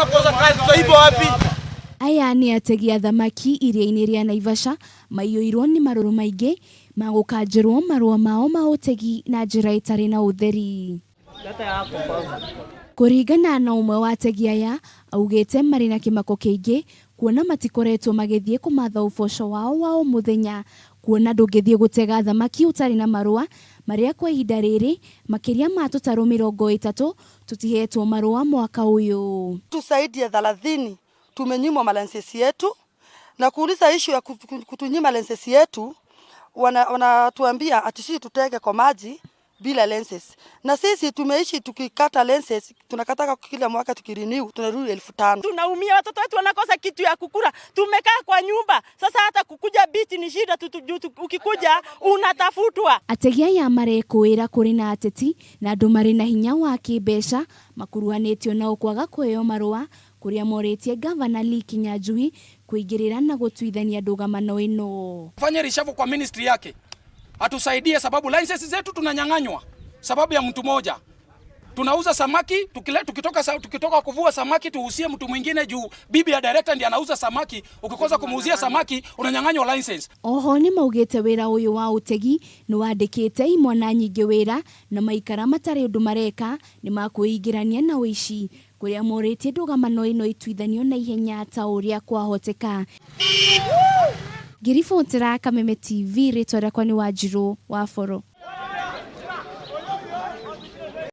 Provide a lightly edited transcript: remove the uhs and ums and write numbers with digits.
Tunakosa kazi, tutaiba wapi? Aya nĩ ategi a thamaki iria-inĩ rĩa Naivasha maiyũirwo nĩ marũrũ maingĩ ma gũkanjĩrwo marũa mao ma ũtegi na njĩra ĩtarĩ na ũtheri. Kũringana na ũmwe wa ategi aya, augĩte marĩ na kĩmako kĩingĩ kuona matikoretwo magĩthiĩ kũmatha ũboco wao wa o mũthenya kuona ndũngĩthiĩ gũtega thamaki ũtarĩ na marũa marĩa kwa ihinda rĩrĩ makĩria ma tũtarũ 30 tũtihetwo marũa mwaka ũyũ. Tu zaidi ya 30 tumenyimwa malicense yetu, na kuuliza issue ya kutunyima license yetu, wanatuambia ati sisi tutege kwa maji bila license, na sisi tumeishi tukikata license, tunakataka kila mwaka tukirenew tunarudi 5,000. Tunaumia, watoto wetu wanakosa kitu ya kukula, tumekaa kwa nyumba sasa, hata kukuja beach ni shida, ukikuja unatafutwa. Ategi aya marekũĩra kũrĩ na ateti na andũ marĩ na hinya wa kĩmbeca makuruhanĩtio nao kwaga kũheo marũa kũrĩa morĩtie gavana Lee Kinyanjui kũingĩrĩra na gũtuithania ndũgamano ĩno. Fanye reshuffle kwa ministry yake atusaidie, sababu license zetu tunanyang'anywa sababu ya mtu moja. Tunauza samaki tukitoka kuvua samaki tuuzie mtu mwingine juu bibi ya director ndiye anauza samaki. Ukikosa kumuuzia samaki unanyang'anywa license. Oho nĩ maugĩte wĩra ũyũ wa ũtegi nĩ wandĩkĩte imwana nyingĩ wĩra na maikara matarĩ ũndũ mareka nĩ makwĩingĩrania na ũici kũrĩa morĩtie ndũgamano ĩno ituithanio na ihenya ta ũrĩa kwahoteka. Ngĩribotera Kameme TV, rĩtwa rĩakwa nĩ Wanjirũ wa Boro.